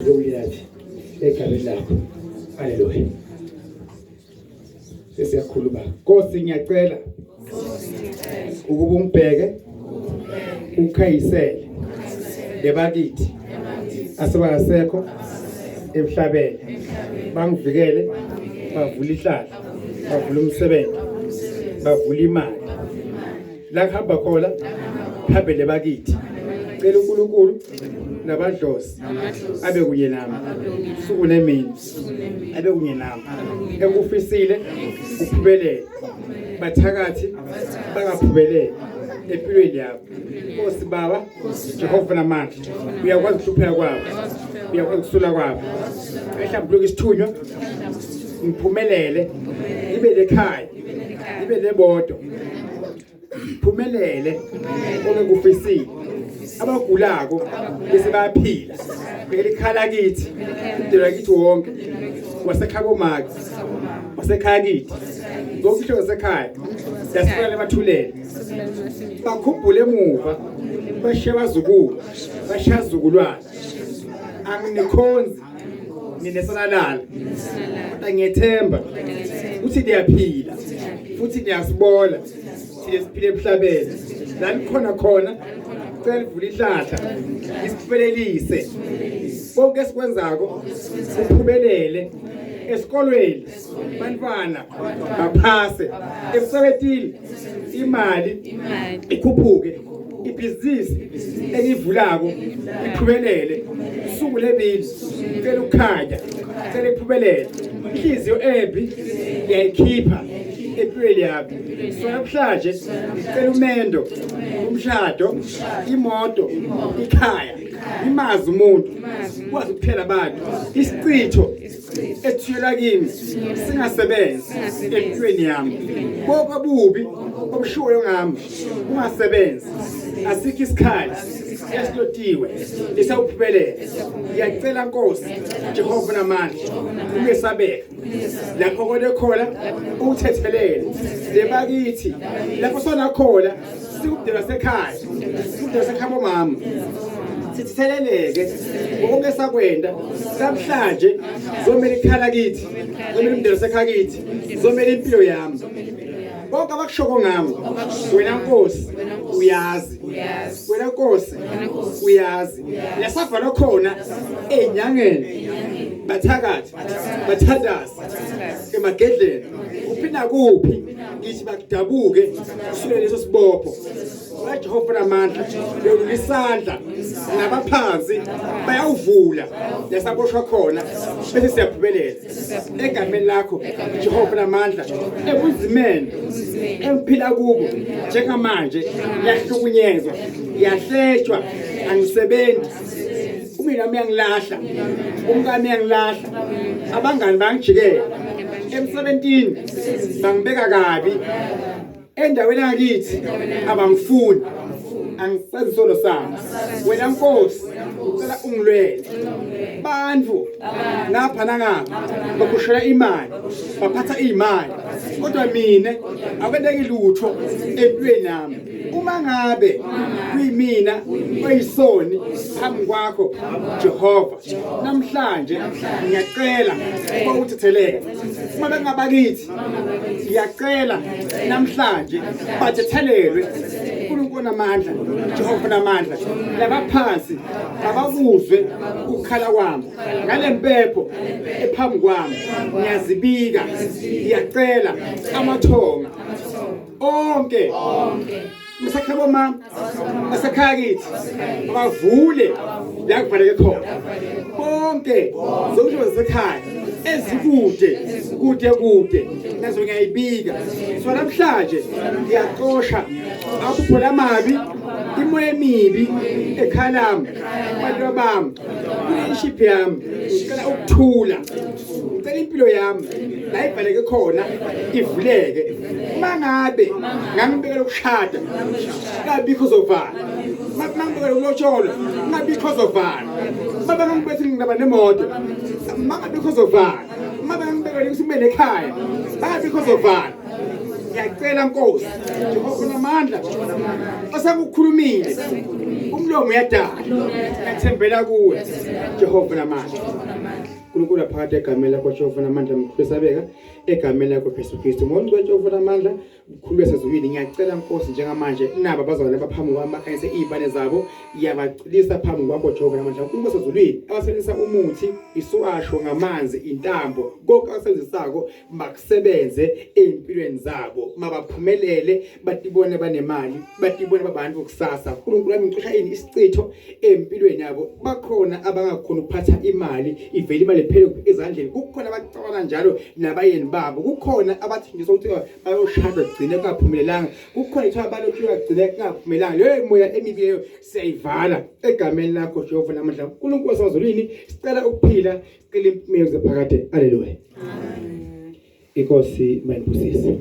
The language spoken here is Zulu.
Lokuyathi egameni lakho. Haleluya. Sesiyakhuluma. Nkosi ngiyacela ukuba ungibheke ukhayisele lebakithi asebangasekho emhlabeni bangivikele bavula ihlahla bavula umsebenzi bavula imali la kuhamba khona hambele bakithi cela uNkulunkulu nabadlozi abe kunye nami suku nemini abe kunye nami ekufisile kuphumelele bathakathi bangaphumeleli empilweni yabo Nkosi baba Jehova namandla uyakwazi ukuhlupheka kwabo uyakwazi ukusula kwabo ehlambuluka isithunywa ngiphumelele ibe lekhaya ibe lebodo phumelele ongekufisile abagulako bese bayaphila bhekela ikhala kithi umndeni kithi wonke wasekhaya komaki wasekhaya kithi zonke ihlobo zasekhaya yasifuna lebathulele bakhumbule emuva bashiye abazukulu bashiye azukulwane anginikhonzi nina sanalala kodwa ngiyethemba ukuthi niyaphila futhi niyasibola thina siphile emhlabeni la nikhona khona cela livule ihlahla isiphelelise konke esikwenzako kuphumelele esikolweni bantwana baphase emsebenzini imali ikhuphuke ibhizinisi engiyivulako iphumelele usuku lebili cela ukukhanya cela iphumelele inhliziyo embi ngiyayikhipha empilweni yami so namhlanje ngicela umendo umshado imoto ikhaya imazi umuntu kwazi ukuphela abantu isichitho ethuyela kimi singasebenzi empilweni yami konke obubi obushiwoyo ngami kungasebenzi asikho isikhali esilotiwe esawuphumelela ngiyacela nkosi jehova namandla ungesabeka lapho kone khona uthethelele lebakithi lapho sona khona sikubudela sekhaya sikubudela sekhaya bomama sithetheleleke konke sakwenda namhlanje zomela ikhala kithi zomela umndeni wasekhaya kithi zomela impilo yami konke abakushoko ngami wena nkosi uyazi wena nkosi uyazi lasavalwa khona enyangeni bathakathi bathandazi emagedleni kuphi nakuphi ngithi bakudabuke kusukela leso sibopho kaJehova namandla yolula isandla nabaphansi bayawuvula lasaboshwa khona bese siyaphumelela egameni lakho Jehova namandla ebunzimeni engiphila kubo njengamanje ngiyahlukunyezwa ngiyahletshwa angisebenzi umina uyangilahla umkami uyangilahla abangani bangijikela emsebentini bangibeka kabi endaweni yakithi abangifuni angisazi isono sami wena nkosi ucela ungilwele bantu ngapha nangapha bakhushela imali baphatha imali kodwa mina akwenteki lutho empilweni yami uma ngabe kuyimina oyisoni phambi kwakho Jehova namhlanje ngiyacela ukuba uthetheleke uma bengabakithi ngiyacela namhlanje bathethelelwe uNkulunkulu namandla Jehova namandla labaphansi abakuzwe ukukhala kwami ngale mpepho ephambi kwami ngiyazibika ngiyacela amathonga onke Masekhaya bomama asekhaya kithi abavule la kuvaleke khona bonke zonke zasekhaya ezikude kude kude nazo ngiyayibika so namhlanje ngiyaxosha amaphupho lamabi imoya emibi ekhaya lami abantu bami kule yami ngicela ukuthula ngicela impilo yami la ibhaleke khona ivuleke uma ngabe ngangibekela ukushada ngabikho zovala mangibekela ukulotsholwa ngabikho zovala baba ngangibethi ngingaba nemoto mangabikho zovala maba ngangibekela ukuthi kube nekhaya bangabikho zovala ngiyacela nkosi Jehova unamandla osakukhulumile. Umlomo uyadala. Ngiyathembela kuwe. Jehova namandla. uNkulunkulu aphakade egameni lakho Jehova namandla mkhulu esabeka egameni lakho Jesu Kristu. Ngongcwele Jehova namandla mkhulu esezulwini ngiyacela Nkosi njengamanje naba abazalwane baphambi kwami bakhanyise izibane zabo ngiyabacilisa phambi kwakho Jehova namandla uNkulunkulu osezulwini abasebenzisa umuthi isuasho ngamanzi intambo konke abasebenzisako makusebenze ezimpilweni zabo mabaphumelele batibone banemali batibone babantu kusasa uNkulunkulu wami ngicosha ini isichitho empilweni yabo bakhona abangakhona ukuphatha imali ivele imali iphele ezandleni kukhona abacabana njalo nabayeni babo kukhona abathenjiswa ukuthi bayoshada kugcine kungaphumelelanga kukhona ithiwa balotshiwe kugcine kungaphumelelanga leyo moya emibi leyo siyayivala egameni lakho Jehova namandla uNkulunkulu wasezulwini sicela ukuphila sicela impilo zephakade haleluya amen inkosi mayibusise.